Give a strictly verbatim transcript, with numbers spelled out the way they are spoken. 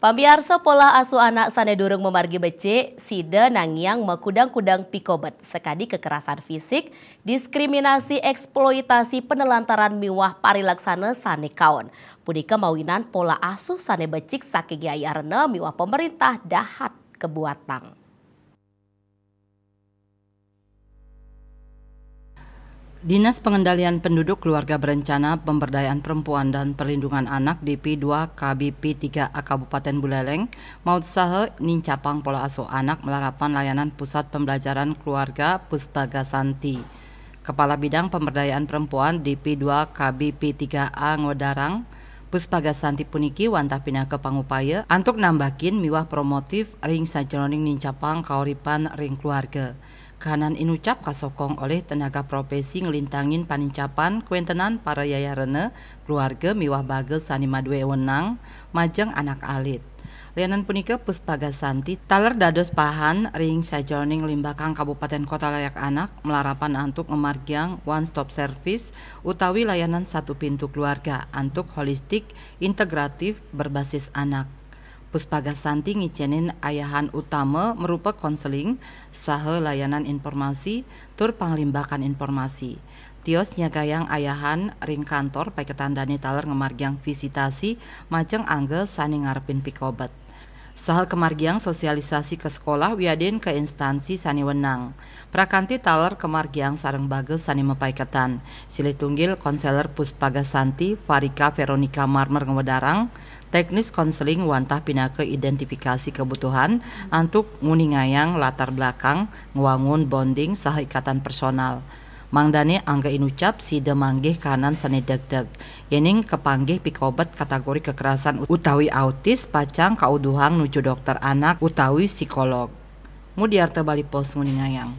Pamiarsa, pola asuh anak sane durung mamargi becik, sida nangiang makudang-kudang pikobet sakadi kekerasan fisik, diskriminasi, eksploitasi, penelantaran miwah parilaksana sane kaon. Punika mawinan pola asuh sane becik saking yayarena miwah pemerintah dahat kabuatang. Dinas Pengendalian Penduduk Keluarga Berencana, Pemberdayaan Perempuan dan Perlindungan Anak, D P dua K B P tiga A Kabupaten Buleleng, mautsaha nincapang pola asuh anak malarapan layanan Pusat Pembelajaran Keluarga Puspaga Santi. Kepala Bidang Pemberdayaan Perempuan D P dua K B P tiga A ngwedarang, Puspaga Santi puniki wantah pinaka pangupaya antuk nambakin miwah promotif ring sajeroning nincapang kauripan ring keluarga. Kahanan inucap kasokong olih tenaga profesi nglintangin panincapan kawentenan para yayarena, keluarga miwah baga sane madue wenang majeng anak alit. Lianan punika, Puspaga Santi taler dados pahan ring sajeroning limbakang Kabupaten Kota Layak Anak malarapan antuk ngamargiang one stop service utawi layanan satu pintu keluarga antuk holistik, integratif, berbasis anak. Puspaga Santi ngicenin ayahan utama marupa konseling saha layanan informasi tur panglimbakan informasi. Tios nyagayang ayahan ring kantor paiketan dane taler ngamargiang visitasi majeng angga sane ngarepin pikobet. Saha kamargiang sosialisasi ka sekolah wiadin ka instansi sane wenang. Prakanti taler kamargiang sareng baga sane mapaiketan. Silih tunggil, konselor Puspaga Santi, Farika Veronica Marmer ngwedarang, teknis konseling wantah pinaka identifikasi kebutuhan antuk nguningayang latar belakang ngwangun bonding saha ikatan personal. Mangdane angga inucap sida manggih kahanan sane degdeg. Yening kapanggih pikobet kategori kekerasan utawi autis, pacang kauduhang nuju dokter anak utawi psikolog. Mudiarta Bali Post nguningayang.